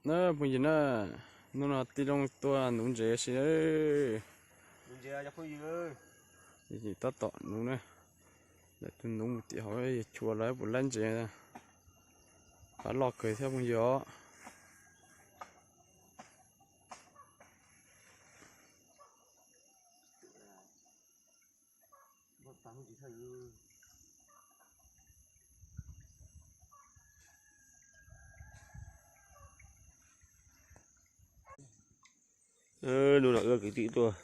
Na phooj ywg na, hnub no tij Looj tuaj nuv ntses si. Tab tom nuv na, lawv tuaj nuv mus tim hauv yawg chua lawv puas laib ntses. Pab loj kawg thiab phooj ywg os. Hnub no wb kwv tij tuaj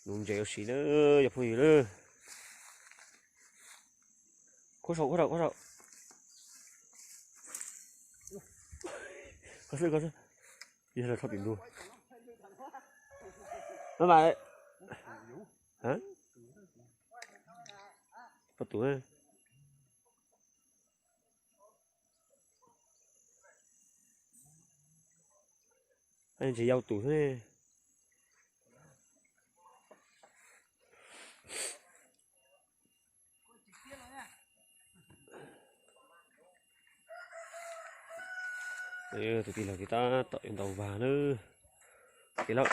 nuv ntses ua si na, yog phooj ywg na. Khuab saum, khuab saum, khuab saum. Khuab xwb, khuab xwb. Yog los tho tim ntug. Maj mam. Pob tus. Ntses yau tus xwb. Tus tij laug tib tab tom yuav ntaus vag na. Tij laug,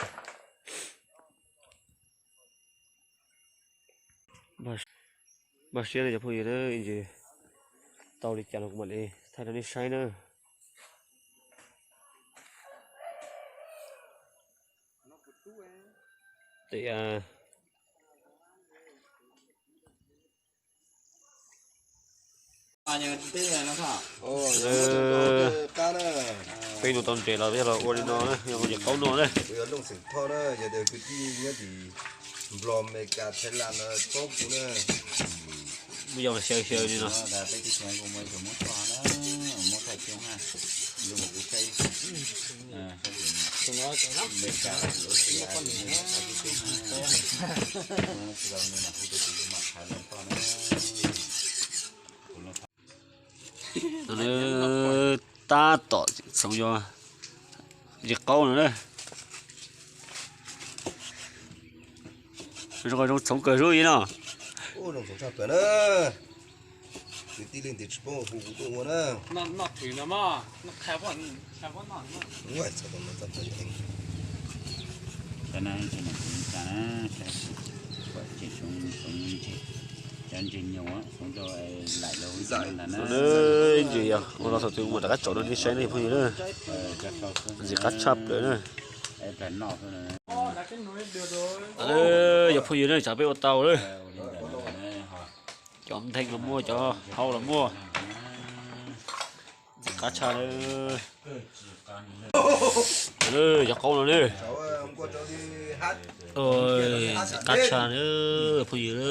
npaj siab na cov phooj ywg na, ib ntsis tau li cas los kuv mam li thaij rau nej saib na. Tias peb nug tau ntses los yog los ua li no na, yog ua ntses qaub no na. Muab yog xyaw xyaw li no. Tab tom txhoov yog ntses qaub no na. Zoo txhoov kawg zub li no. Ntses yog ua no thaum twg ua rov qab tsom rau nej saib ne phooj ywg na. Ntses qab tshaj plaws na. Yog phooj ywg na, tsam peb ua tau lawm. Cov ntheej los muaj, cov hau los muaj. Ntses qab tshaj na. Cov qaub no na. Ntses qab tshaj na phooj ywg na.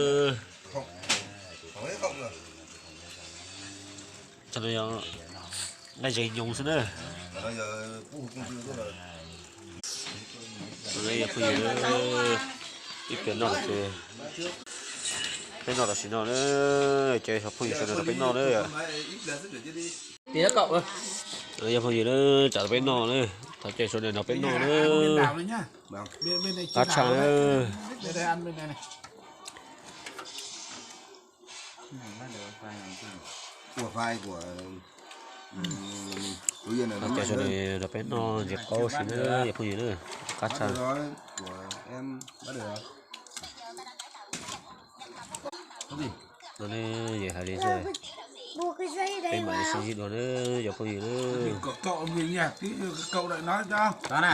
Cov no yog nqaij zes nyoos xwb na. Phooj ywg, ib pliag noj, peb noj tam sim no na, ces phooj ywg sawv daws rau peb noj na. Yog phooj ywg na, tsam rau peb noj na, thov caw sawv daws nrog peb noj na. Qab tshaj na. Thov caw sawv daws nrog peb noj ntses qaub si na, yog phooj ywg na. Qab tshaj. No ne, yog hais li xwb, peb mam li sib ntsib dua na, yog phooj ywg na.